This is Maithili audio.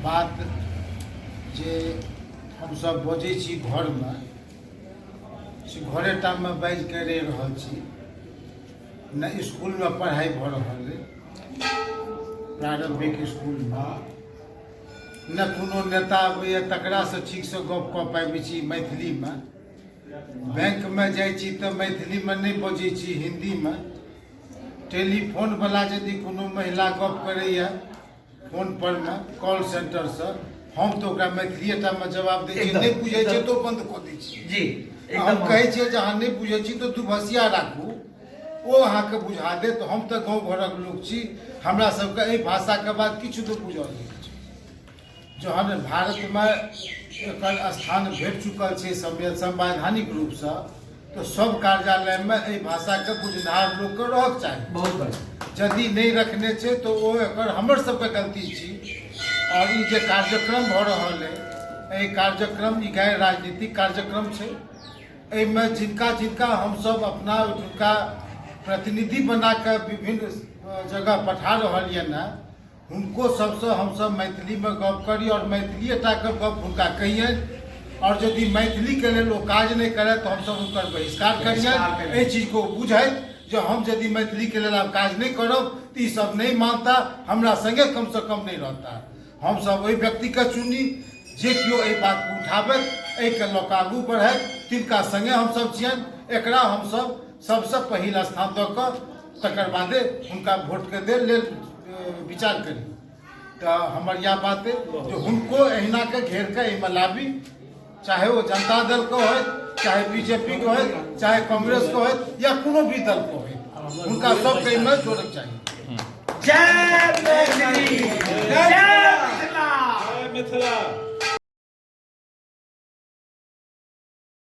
बात जे हमसभ बजै छी घरमे से घरे टामे बाजि कऽ रहि रहल छी। नहि इसकुलमे पढ़ाइ भऽ रहल अइ प्रारम्भिक इसकुलमे, नहि कोनो नेता अबैए तकरासँ ठीकसँ गप कऽ पाबै छी मैथिलीमे। बैंकमे जाइ छी तऽ मैथिलीमे नहि बजै छी, हिन्दीमे। टेलीफोनवला यदि कोनो महिला गप करैए फोन परमे कॉल सेंटरसँ, हम तऽ ओकरा मैथिलीए टामे जवाब दै छियै, नहि बुझै छै तऽ बन्द कऽ दै छियै जी। हम कहै छियै जे अहाँ नहि बुझै छी तऽ दुभसिया राखू, ओ अहाँके बुझा देत। हम तऽ गाँव घरक लोक छी, हमरा सबके एहि भाषाके बाद किछु नहि बुझल नहि छै। जहन भारतमे एकर स्थान भेट चुकल छै संवैधानिक रूपसँ, तऽ सब कार्यालयमे एहि भाषाके बुझनिहार लोकके रहक चाही। बहुत बढ़िया। यदि नहि रखने छै तऽ ओ एकर हमर सबके गलती छी। आओर ई जे कार्यक्रम भऽ रहल अइ, एहि कार्यक्रम ई गैर राजनीतिक कार्यक्रम छै। एहिमे जिनका जिनका हमसब अपना ओहिठुनका प्रतिनिधि बना कऽ विभिन्न जगह पठा रहल यऽ ने, हुनको सबसँ हमसब मैथिलीमे गप करी आओर मैथिलीए टाके गप हुनका कहियनि। आओर यदि मैथिलीके लेल ओ काज नहि करथि तऽ हमसब हुनकर बहिष्कार करियनि। एहि चीजके ओ बुझथि जे हम यदि मैथिलीके लेल आब काज नहि करब तऽ ई सब नहि मानता, हमरा सङ्गे कमसँ कम नहि रहता। हमसब ओहि व्यक्तिके चुनी जे केओ एहि बातके उठाबथि, एहिके लऽ कऽ आगू बढ़थि, तिनका सङ्गे हमसब छियनि। एकरा हमसब सबसँ पहिल स्थान दऽ कऽ तकर बादे हुनका वोटके देल लेल विचार करी। तऽ हमर इएह बात अइ जे हुनको एहिनाके घेर कऽ एहिमे लाबी, चाहे ओ जनता दलके होय, चाहे बीजेपीके होय, चाहे कांग्रेसके होय या कोनो भी दलके होय, हुनका सबके एहिमे जोड़ैके चाही। जय मैथिली, जय।